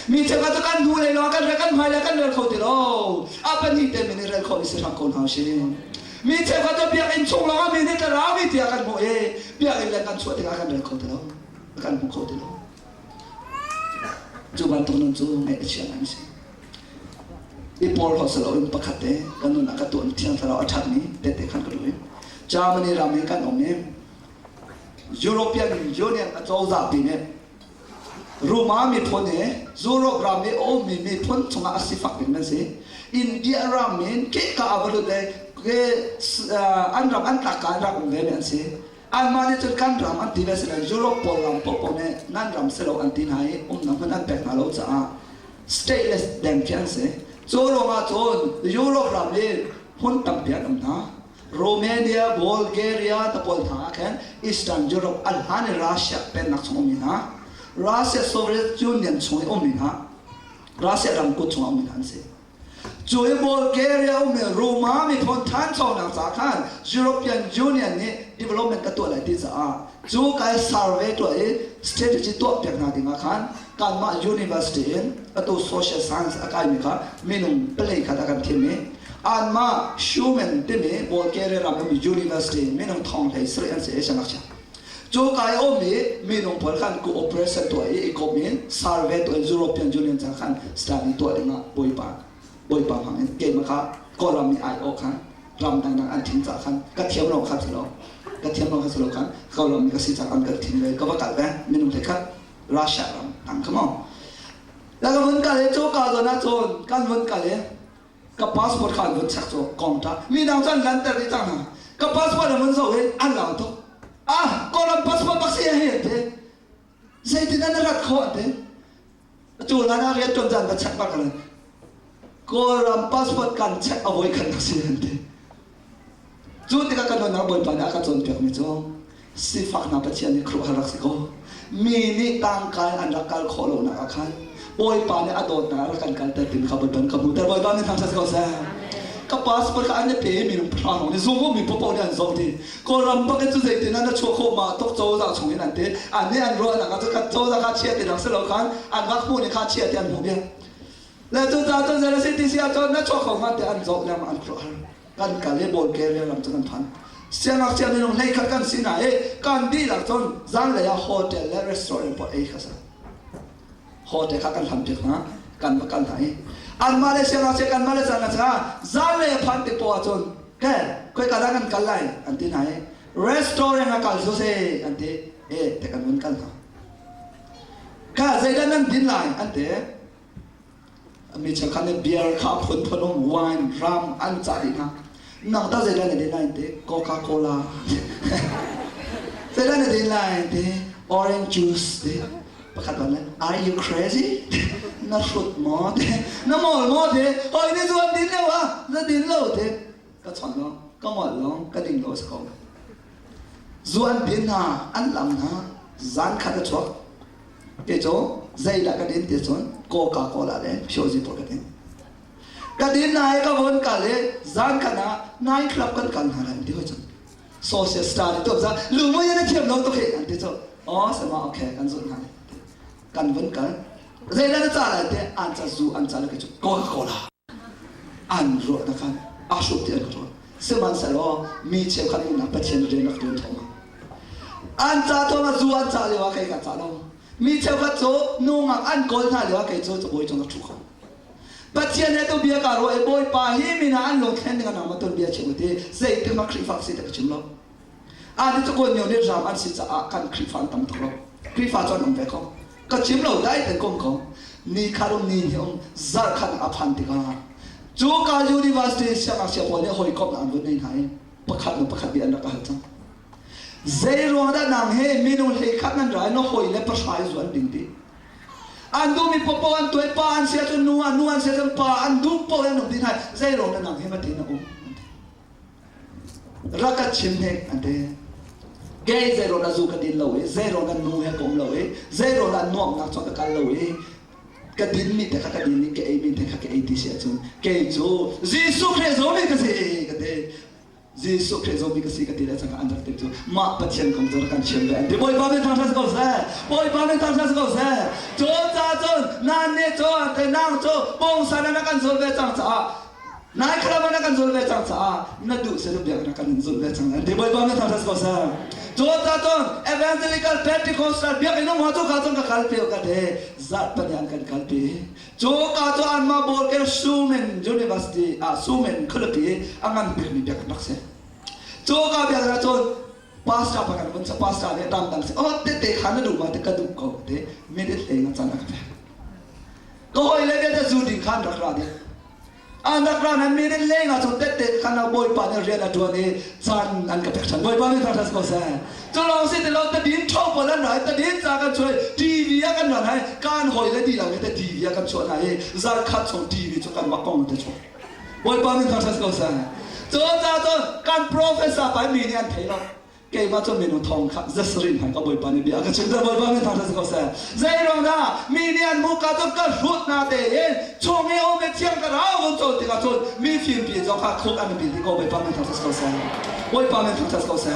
Mi cheukhat cu kan hnu lei lawng kan rel kan hmai lei kan rel kho ti lo. A pahnih te min i rel khawh mi si hram ko hna usih. Mi cheukhat cu biakinn chung lawng ah mi nih tlarau mi tiah kan hmuh i biakinn leng kan chuah tikah kan rel kho ti lo. Kan hmu kho ti lo. Cu bantuk nun cu ngaih a chia ngai si. I porhlaw si loin pakhat te kan nun ah ka tuah thiang thlarau a ṭhatmi tehte khan ka duh i Germany ram i kan um i European Union a cozah pi nih Roma miphun hi Europe ram i a ummi miphun chungah a sifak bik nan si. India ram in kehka a va lut le an ram an tlak ka an rak um ve mi an si. Anmah nih cun kan ram an ti ve si lo Europe pawl ram paohpaoh nih nan ram si lo an ti hna i umnak hmun an pek hna lo caah stateless deng khi an si. Cu ruangah cun Europe ram i hmun tampi an um hna. Romania, Bulgaria te pawl hna ah khin Eastern Europe a hlan i Russia pennak chung ummi hna, Russia Soviet Union chung i ummi hna, Russia ram kut chungah ummi hna an si. Cu i Bulgaria ummi Roma miphun thanchonak ca khan European Union nih development ka tuah lai ti caah cu kai survey tuah i strategy tuah piak hna dingah khan kanmah university in atu social science a kaimi kha minung palei khat a kan thim i anmah Schumann timi Bulgaria ram ummi university minung thong hlei sarih an si i siangngakchia cu kai ummi minung pawl khan cooperation tuah i i kom in survey tuah in European Union ca khan study tuah dingah bawipa bawipa hmang in keimah kha Kawlram i aiawh khan ram dangdang an thim ca khan ka thiam lo kha si lo ka thiam lo kha si lo khan Kawlram mi ka si ca an kan thim ve ka va kal ve minung hlei khat Russia ram tang kha maw la ka vun kal i cu ka zawn ah cun kan vun kal i ka passport kha an vun check cu kong ta mi dang cu an lanter dih cang hna ka passport an vun zoh i an lau tuk ah Kawlram passport bak si hi an ti zeitin an rat khawh an ti Atu hlan ah rian ṭuan caan va check bak ale Kawlram passport kan check a voi khat nak si an ti. Cu tikah kan nunnak Bawipa nih a ka cawnpiakmi cu sifak hna Pathian nih khuaruahhar rak si kaw mi nih tangka in an rak kal khawh lonak ah khan Bawipa nih a dawtnak a rak kan kalter timi kha Bawipa nih ka hmuhter Bawipa nih thangṭhat si ko seh. Ka passport kha an i pe i minung pahra lawng nih zung mi paohpaoh nih an zoh dih. Kawlram bak in cu zeitin an chuah khawh ma tok cozah chung in an ti. An nih an ruahnak ah cu kan cozah kha chia ti dang si lo khan an rak hmuh nih kha chia ti an hmuh bia. Le cu ca cun zei si ti si ahcun na chuah kho hnga ti an zoh lengmang an khuaruahhar. Kan kal i Bulgaria ram cu kan phan. Siangngakchia minung hleikhat kan si hna i kan dihlak cun zanlei ah hotel le restaurant pawl ei kha sa. Hotel kha kan hlam piak hna kan va kal hna i anmah le siangngakchia kanmah le siangngakchia zanlei a phan tik poah ahcun ke khoi ka dah kan kal lai an ti hna i restaurant ah kal su se an ti e te kan vun kal hna ka zeidah nan din lai an ti mi cheukhat nih beer kha phunphun um wine ram an cah dih hna nang ta zeidah na din lai an ti coca cola zeidah na din lai an ti orange juice ti pakhat ban le are you crazy na hrut maw ti na mawl maw ti hoi ni zuan din lo ah na din lo ti ka chon lo ka ngol lo ka ding lo sa ko zuan din hna an lam hna zan khat a chuak Kei cu zeidah ka din ti cun Coca Cola le Pyozi pawl ka din. Ka din na i ka von kal i zan khat ah night club kan kal hna lai an ti hoi cun. Social study tu za lu mo na thiam lo tuk hi an ti cu. Oh sama okay kan zulh hna kan vun kal. Zeidah na ca lai te an ca zu an ca le ke cu Coca Cola. An ruah na khan a hruk ti an ka ruah. Sihmanhsehlaw mi cheukhat nunnak Pathian rian rak ṭuan thawng an ca thawng ah zu an cah lio ah kei ka cah lo. Mi cheukhat cu nungak an kawl hna lio ah kei cu cabuai cung ka ṭhu kho. Pathian he tu bia ka ruah i Bawipa hi mi hna an lungthlen ding ah nangmah tuan bia chim u ti zeitik ma Khrihfa ka si ti ka chim lo. Ani cu kawl myo nih ram an si caah kan Khrihfa an tam tuk lo. Khrihfa cu an um ve ko. Ka chim lo dai te kom ko. Ni khat um ni ni um zarh khat a phan tikah cu ka university siangngakchia pawl nih hawikomh an vun nei hna i pakhat nu pakhat bia an rak ka hal cang. Zei ruang dah nang he minung hlei khat nan ra i na hawi le pahra i zu an ding ti. An duhmi popo an tuai pa an si ahcun nu an nu an si ahcun pa an duh paoh an um ti hna zei ruang dah nang he matin na um. Rak ka chim hnik an ti. Kei zeiruang dah zu ka din lo i zeiruang dah nu he ka um lo i zeiruang dah nuamhnak cu ka kal lo i ka dinmi te kha ka din i ka eimi te kha ka ei ti si ahcun kei cu Jesuh Khrih zawmi ka si ka ti. Jesuh Khrih zawmi ka si ka ti le cangka an rak ti cu mah Pathian kong cu rak kan chim ve an ti. Bawipa min thangṭhat si ko seh. Bawipa min thangṭhat si ko seh. Cu ca cun nan nih cun. nang cu pawngsan na kan zul ve cang caah nai khalam na kan zul ve cang caah na duh se biak na kan zul ve cang nan ti Bawipa na thangthat ko sa. Cu ta cun Evangelical Pentecostal biakinn um ha cu ka cun ka kal pe ka te zat panian kan kal pi. Cu ka cu anmah bawlkel Sumen University ah Sumen khualipi a ngan bikmi biakinn rak si. Cu ka biakinn ah cun pastor pakhat vun sa pastor nih tam dang si oh tete kha na duh ma te ka duh ko te minute le nga chan a ka pek. Ka hawi le vialte zu ding khan rak ra ding. An rak ra nan minute le nga cu tette khan Bawipa nih rian a ṭuan i caan an ka pek ṭhan. Bawipa nih thangṭhat ko seh. Cu lawng si ti lo tadin ṭho pawl an ra i tadin ca kan chuah i TV ah kan ran hai kan hawi le ti lo te TV ah kan chuah hna i zarkhat chung TV cu kan mah kong te chuah. Bawipa nih thangṭhat ko seh. Cu ca cun kan professor pa mi nih an thei lo. Keimah cu minung thong kha zasarih hmai ka Bawipa nih bia a ka chimter Bawipa min thangṭhat si ko seh. Zeiruang dah mi nih an muka cu ka hrut hna tein chung i um i thiang ka rau vun cawl tikah cun mi fimpi zong kha khuk an bil dih ko Bawipa min thangṭhat si ko seh. Bawipa min thangṭhat si ko seh.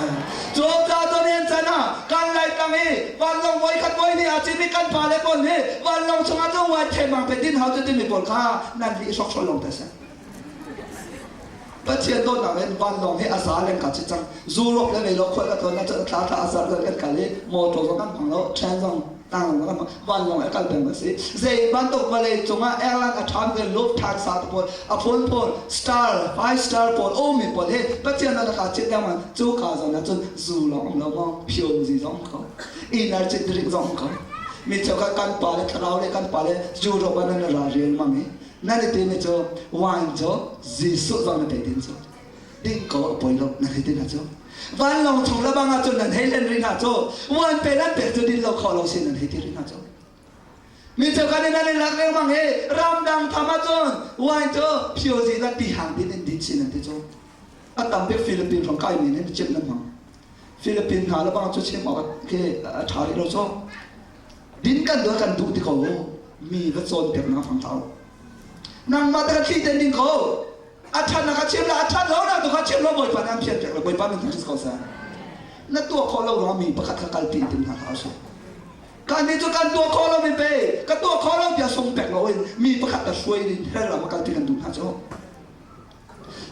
Cu ca cun hin chan ah kan Laitlang i vanlawng voikhat voi hnih ah cimi kan pale pawl nih vanlawng chungah cun wai themang pe din hau cu timi pawl kha nan lih hrokhrawl lawng te seh. Pathian dawtnak in vanlawng hi a za leng ka ci cang. Europe le mei lo khual ka tlawn ahcun a thla thla a zarh zarh kan kal i motor zong kan hmang lo, train zong tang zong kan hmang, vanlawng a kal peng a si. Zei bantuk vawlei cungah airline a ṭha mi Lufthansa te pawl, a phunphun star, five star pawl ummi pawl hi Pathian dawtnak aa cit lengmang. Cu ka zawn ahcun zu lawng um lo maw, phio zi zong um ko, energy drink zong um ko. Mi cheukhat kan pa le thlarau le kan pa le Europe ah nan ra rianmang i Nan i timi cu wine cu Jesuh zong na pe din cu ding ko a poi lo nan hei ti hna cu vanlawng chung le bang ah cun nan hei len rih hna cu wine pe nan pek cu din lo kho lo si nan hei ti rih hna cu mi cheukhat nih nan i lak lengmang i ramdang tham ahcun wine cu phiozi le tihang din in din si nan ti cu a tam bik Philippines rong kai mi nih chim nan hmang Philippines hna le bang cu chim awk khi a ṭha rih lo cu Din kan duh kan duh ti ko mi va cawnpiak na fang hlah nangmah te ka thli ten ding ko a ṭhat na ka chim la a ṭhat lo na tu kha chim lo bawipa nih an phian piak lo bawipa min thangṭhat ko seh na tuah khawh lo ruangah mi pakhat kha kalpi in tim hna hlah usih kan nih cu kan tuah khawh lo mi pe ka tuah khawh lo tiah sung pek lo in mi pakhat ka hruai in hell ram a kalpi kan duh hna cu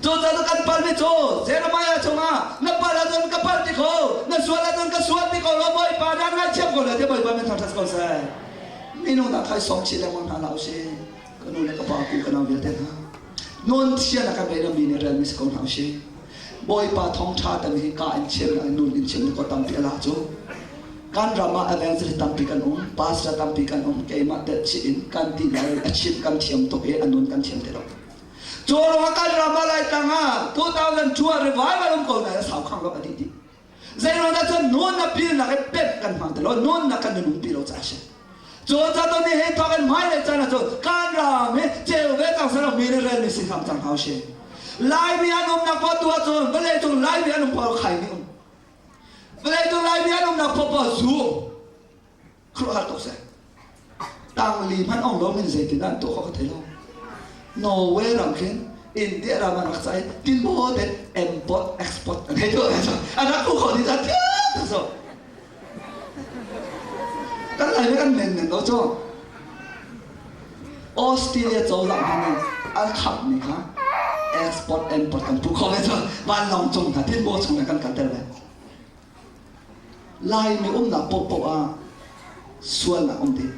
Cucaah kan palmi cu Jeremiah chungah na pal ahcun ka pal ti kho, na sual ahcun ka sual ti ko law Bawipa nih an ngaithiam ko lai tiah Bawipa min thangṭhat ko seh. Minung dang kha i sawm chih lengmang hna hlah usih. Ka nu le ka pa ku ka nau vialte hna. Nun thian a kan rei lomi nih relmi si ko hna usih. Bawipa thawngṭha tam hi ka in chim nun in chim ko tampi a la cu. Kan ram ah evangelist tampi kan um, pastor tampi kan um, keimah telh chih in kan ti lai a chim kan thiam tuk i a nun kan thiam ti lo. Cu ruangah kan ram ah Laitlang ah 2002 ah revival um ko nain a sau khang lo a dih dih. Zeiruang dah cun nun na pilnak i pemh kan hmang ti lo, nun na kan nunung ti lo caah a si. Cu ca tu nih hi thawk in hmailei caan ah cun kan ram hi ceu ve cang selaw mi nih relmi si hram cang hau si. Laimi an umnak paoh tu ahcun vawlei cung Laimi an um paoh khai nih um. Vawlei cung Laimi an umnak paoh paoh zu khuaruahhar tuk seh. Tangli hmanh ong lo min zeitin an tuah kho ka thei lo. Norway ram khin India ram an rak cai tinmaw te import export an hei tuah an rak ku kho ni ta thiam so. Kan lai kan men men lo cho. Australia cozah hna nih an khap mi kha export import kan pu kho ve cho vanlawng cung hna tinmaw chung kan kalter ve. Laimi umnak paohpaoh ah sualnak um dih.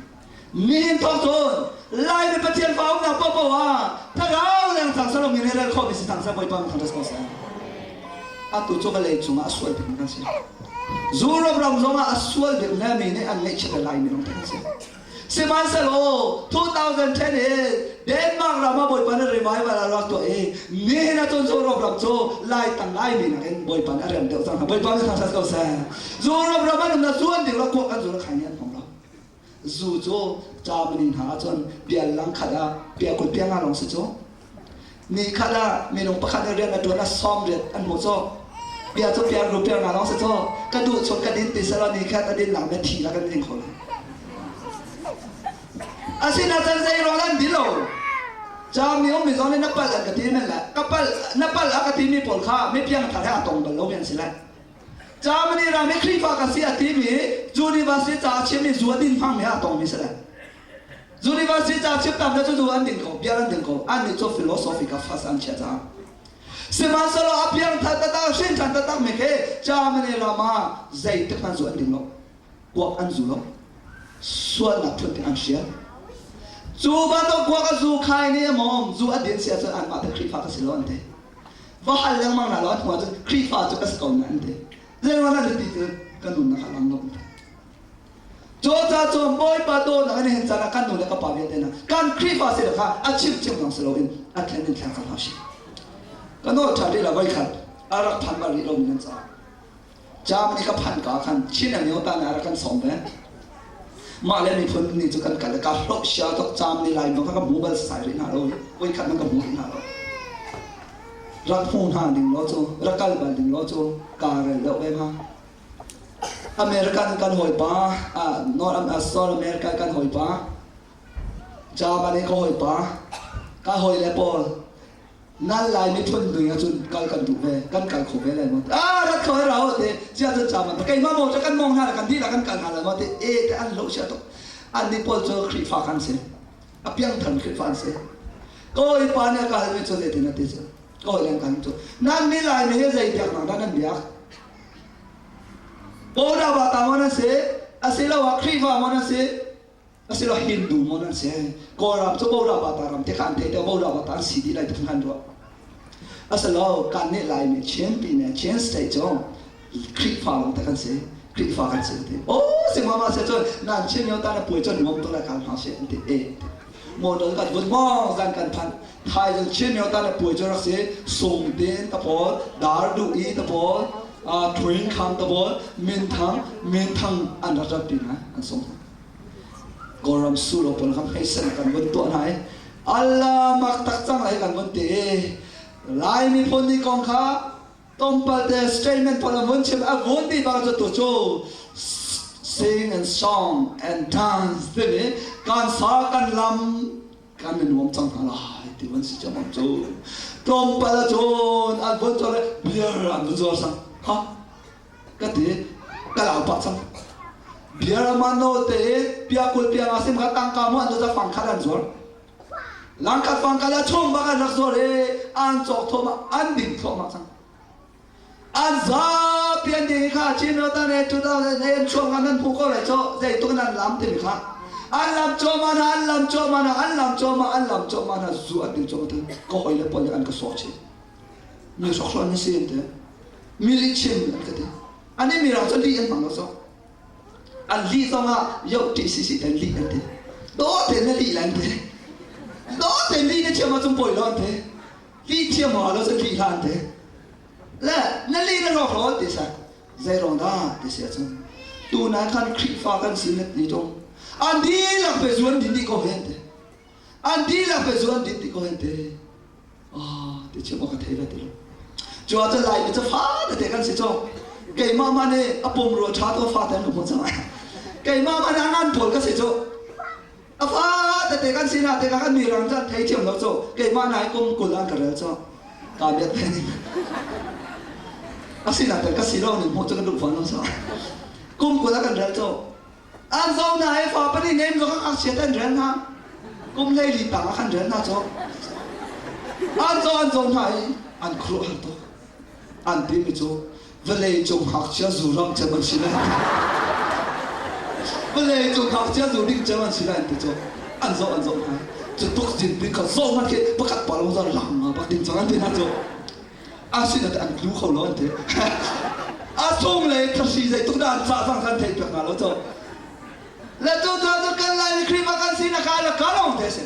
Nihin thawk cun Laimi Pathian fa umnak paohpaoh ah thlarau leng cang selaw mi nih rel khawhmi si cang seh Bawipa min thangṭhat ko seh. Atu cu vawlei cungah a sual bikmi kan si. Europe ram zongah a sual bik le mi nih an ngaihchiat Laimi lawng te kan si. Sihmanhsehlaw 2010 i Denmark ram ah Bawipa nih revival a rak tuah i nihin ah cun Europe ram cu Laitang Laimi nakin Bawipa nih a rem deuh cang hna. Bawipa nih thangṭhat ko seh. Europe ram an umnak zu an ding lo kuak an zu le khai nih an hmang lo. Zu cu Germany hna ah cun bial lang khat ah bia kul bia nga lawng si cu. Ni khat ah minung pakhat nih rian a ṭuan ah sawm riat an hmuh cu. Bia cu piar ru piar nga lawng si cu. Ka duh chung ka din ti selaw ni khat a din nak me thi la kan ding kho lo. Asinain chan zei ruang an di lo. Cami um mi zong nih na palh an ka ti men le ka palh na palh a ka ti mi pawl kha mi piangthar he a tong bal lo mi an si le. Germany ram i Khrihfa ka si a ti mi university ca a chim mi zu a din hmang mi a tong mi si le. University ca chim ta chim tam na cu zu an ding ko, beer an ding ko. An nih cu philosophy ka fas an chia caah. Sihmanhsehlaw a piangthar taktak hrinṭhan taktak mi khi Germany ram ah zeitik hmanh zu an ding lo. Kuak an zu lo. Sualnak phun an hrial. Cu bantuk kuak a zu khai nih mawm zu a din si ahcun anmah te Khrihfa ka si lo an ti. Va hal lengmang hna lo an hmu ahcun Khrihfa cu ka si ko na an ti. Zeiruang dah ti cu ka nunnak a lang lo. Cucaah cun Bawipa dawtnak in hin caan ah kan nu le ka pa vialte hna kan Khrihfa si le kha a chim chim lawng si loin a thlen in thleng cang hna sih. Ka nawl ṭha rih lo voikhat a rak phan bal rih lomi nan caah. Germany ka phan ka khan Chin Amyota nih a rak kan sawm ve. Mah le miphun ni cu kan kal ka hloh sia tuk Germany lai bang ka hmu bal sai rih hna lo. Voikhat man ka hmu rih hna lo. Rak hmu hna ding lo cu rak kal bal ding lo cu kaa rel deuh ve ma. American kan hawipa North South America kan hawipa Germany ka hawipa ka hawile pawl nan Lai miphun ding ahcun kal kan duh ve kan kal kho ve lai maw ah rat kho ra ho te cia cun cha man keimah maw kan mong hna kan dih kan kal hna lai maw te e te an lo sia tuk an ni pawl cu Khrihfa kan si a piangthar Khrihfa an si kawi pa nih a ka hal mi cu zeitin a ti cu kawi len kan cu nan ni Lai mi hi zei biaknak dah nan biak Buddha ba ta maw nan si asiloah Khrihfa maw nan si Asiloah Hindu maw nan si? Kawlram cu Bora Bata ram te kha an thei te Bora Bata an si dih lai ti kan ruah. Asilo kan nih Laimi Chin pine Chin state cu Khrihfa lawng te kan si. Khrihfa kan si ti. Oh si ma ma se cun nan Chin yo ta na puai cun nuam to lai kan hna se an ti e. Model kan vun mong zan kan phan thai zan Chin yo ta na puai cu rak si sung tin ta pawl dar du i ta pawl thuin kham ta pawl min thang min thang an rak rat pi na an sung Kawlram suro pawl kan hei kan vun tuah hna i Allah mak tak cang lai kan vun ti i Lai miphun ni kong kha tlawmpal te statement pawl an vun chim a vun ti bang cu tu cu sing and song and dance timi kan sa kan lam kan i nuam cang hna lai ti van si cang cu tlawmpal ahcun an vun zuar beer an vun zuar sang ha ka ti ka lau pah cang biaramano te pia kul pia nga sim kha tangka mu an za fang khat an zuar langkhat fang kala chung bak an rak zuar i an cawk thoma an ding thoma cang an zapi an ding kha chin ta ne 2008 chuang kan nan phu ko lai cho zei tuk nan lam ti mi kha an lam cho ma na an lam cho ma na an lam cho ma an lam cho ma na zu an ding cho ma ko hoi le pol an ka sok chi mi sok an si te mi li chim an ka ti ani mi rang cu li an hmang lo so an li zong ah yoh ti si si ten li an ti do te na li lan ti do te li na thiam ahcun poi lo an ti li thiam ho lo cun li hlah an ti le na li na rawk lo ti sa zei rong dah ti si ahcun tu nai khan Khrihfa kan si na ti tung an dihlak pe zu an din dih ko hen ti an dihlak pe zu an din dih ko hen ti Ah, ti chim awk ka thei ve ti lo. Cu ahcun Laimi cu fa tete kan si cu. Keimah mah nih a pumrua ṭha tu fa te an ka hmuh cang. Keimah mah nih a ngan pawl ka si cu. A fa tete kan si na te kan mi rang cu thei thiam lo cu. Keimah nai kum 20 an ka rel cu. Ka biat ve ning. A si na te ka si lo ning hmuh cu ka duh fawn lo cu. Kum 20 an kan rel cu. An zo hna i fa pahnih nem zong ngakchia te an rel hna. Kum 14 tang ah khan rel hna cu. An zo an zo hna i an khuaruahhar tuk. An timi cu vawlei cung ngakchia zu ram cem an si lai. Vawlei cung ngakchia zu ding cem an si lai an ti cu. An zo an zo hna. Cu tuk zin bin kha zo hmanh khi pakhat pa lo zan lang bak ding cang an ti hna cu. Asinain an tlu kho lo an ti. A sung le thasi zeituk dah an cah cang kan theih piak hna lo cu. Le cu cu cu kan Lai Khrihfa kan sinak kha la ka lawng te si.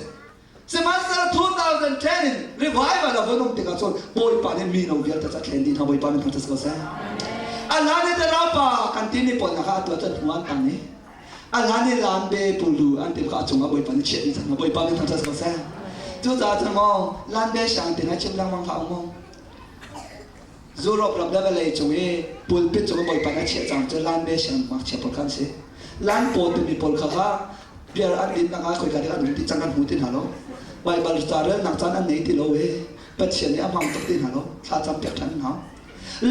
Sihmanhsehlaw 2010 in revival a vun um tikah cun Bawipa nih mino vialte ca thlen dih hna Bawipa min thangṭhat ko seh. A hlan i rapa kan timi pawl nak ah atu ah cun hmu an tang i a hlan i lambe pulu an ti kha a cungah Bawipa nih chiah dih cang hna Bawipa min thangṭhat ko seh. Cucaah cun maw lambe sang tin a chim lengmang hlah u mu. Europe ram le vawlei cung i pulpit cung i Bawipa nih a chiah cang cu lambe sang ngakchia pawl kha an si. Lan pawl timi pawl kha kha beer an din nak ah khoika dik an um ti cang kan hmu ti hna lo. Baibal ca relnak caan an nei ti lo i Pathian nih a hmang tuk ti hna lo. Thla cam piak ṭhan hna.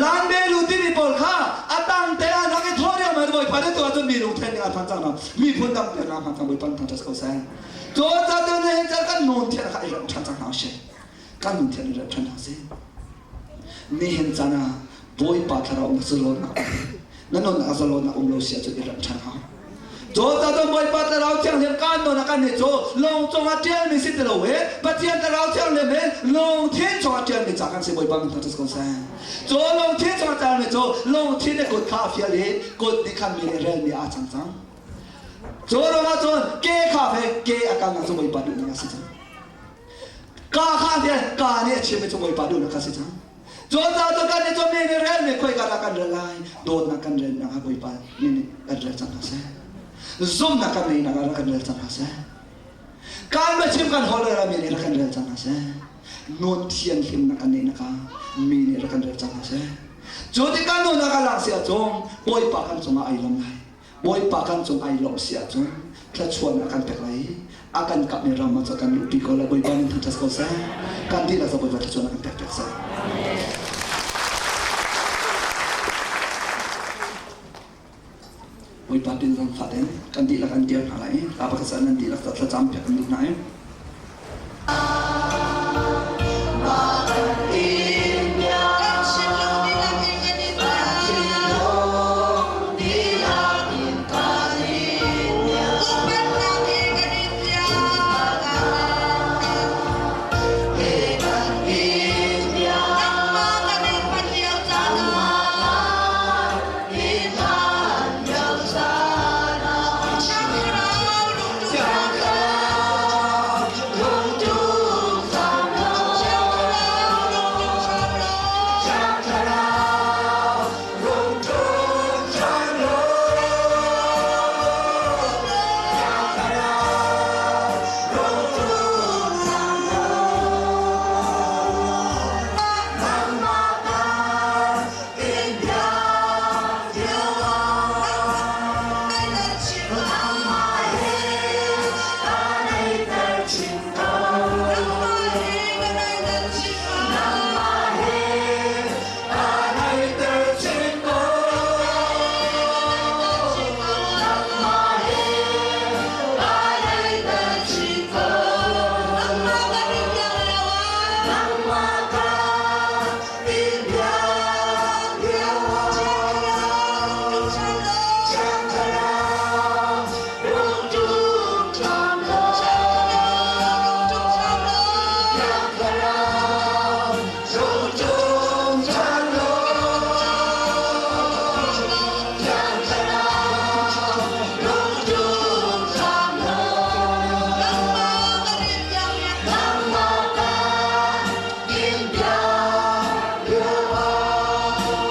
Lan belu timi pawl kha a tang te ah rak i thawh riangmang i Bawipa nih tu ahcun mi lungthen ding ah phan cang hna. Miphun dang piak hna hman cang Bawipa nih thangṭhat ko seh. Cu ca tu nih Nun thian kha i remh ṭhan cang hna usih. Kan nun thian i remh ṭhan hna usih. Nihin caan ah Bawipa thlarau na zalawnnak na nunnak zalawnnak um lo si ahcun i remh ṭhan hau. Cawta Bawipa Thlarau Thianghlim kan nawn a kan he cu lung cungah ṭialmi si ti lo i Pathian Thlarau Thianghlim hi lungthin chungah ṭialmi ca kan si Bawipa min thangṭhat ko seh. Cu lungthin chungah ṭialmi cu lungthin i kut kha a fial i kut nih khan mi nih relmi aa cang cang. Cu ruangah cun ke kha fe ke a kalnak cu Bawipa duhnak a si cang. Ka kha fial ka nih a chimmi cu Bawipa duhnak a si cang. Cucaah cu kan i cu mi nih relmi khoika dah kan rel lai? Dawtnak kan relnak ah Bawipa nih kan rel cang hna seh. Zumhnak kan neinak ah kan rel cang hna seh. Kan biachim kan holh mi nih rak kan rel cang hna seh. Nun thianhlimnak kan neinak ah mi nih rak kan rel cang hna seh. Cu ti kan nunnak a lang si ahcun Bawipa kan cungah ai lawm lai. Bawipa kan cung ai lawmh si ahcun thluachuahnak a kan pek lai i a kan kapmi ram ah kan luhpi ko lai. Bawipa nih thangṭhat ko seh. Kan dihlak zong Bawipa thluachuahnak kan pek piak seh. Bawipa tin zangfah tein kan dihlak an dir hna lai i hla pakhat nan dihlak thlacam piak kan duh hna i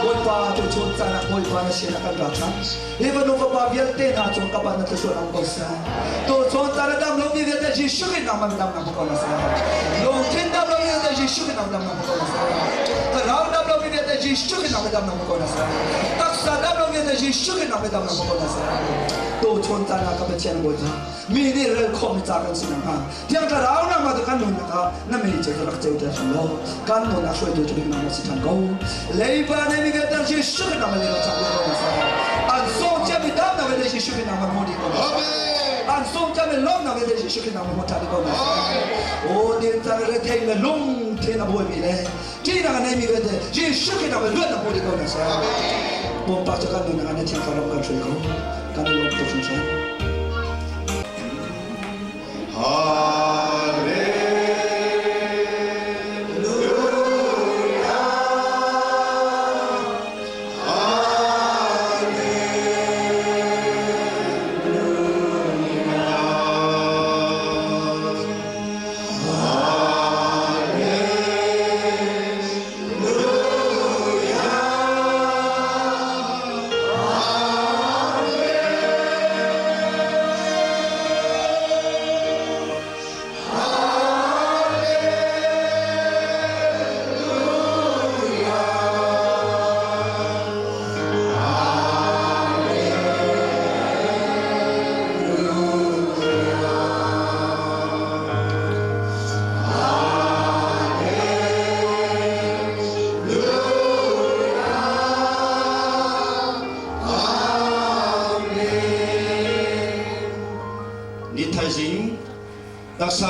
Bawipa tuchun caan ah Bawipa na sin ah kan ra ṭhan. Hi fanu fapa vialte hna cung ka ban na thluachuah ang ko seh. Tuchun caan ah dam lomi vialte Jesuh Khrih nang man dam nang ko na seh. Lungthin dam lomi vialte Jesuh Khrih nang dam nang ko na seh. Thlarau dam lomi vialte Jesuh Khrih nang dam nang ko na seh. Taksa dam lomi vialte Jesuh Khrih nang dam nang ko na seh. Tuchun caan ah ka Pathian Bawipa mi nih rel khawhmi ca kan si nakhnga Thiang Thlarau nangmah cu kan nunnak ah na mei cu rak ceuter hram law kan nunnak hruaitu cu bik nangmah si ṭhan ko. Leiba nei mi vialte Jesuh Khrih nangmah le chak ko na sa. An sung ciami damnak vialte Jesuh Khrih nangmah hmu dih ko na sa. An sung ciami lawmnak vialte Jesuh Khrih nangmah hmu ṭhan dih ko na sa. O din cang rethei le lungthin a buaimi le ṭihnak a neimi vialte Jesuh Khrih nangmah luatnak hmu dih ko na sa. Pumpak cu kan nunnak ah na Thiang Thlarau kan hruai ko. Kan i lawm tuk hringhran.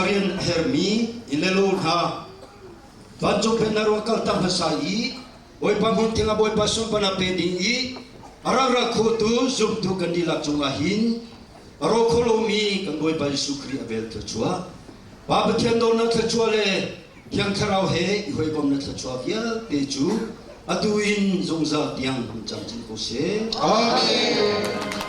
rian a hermi inn le lo hna vancung pennak ruah kaltak hmasa i Bawipa hmuntling ah Bawipa sunparnak pe ding i a rak ra khotu zumtu kan dihlak cungah hin a ro kho lomi kan Bawipa Jesuh Khrih a vel thluachuah Pa Pathian dawtnak thluachuah le Thiang Thlarau he i hawikomnak thluachuah vialte cu atu in zungzal tiang hmun camcin ko seh. Amen.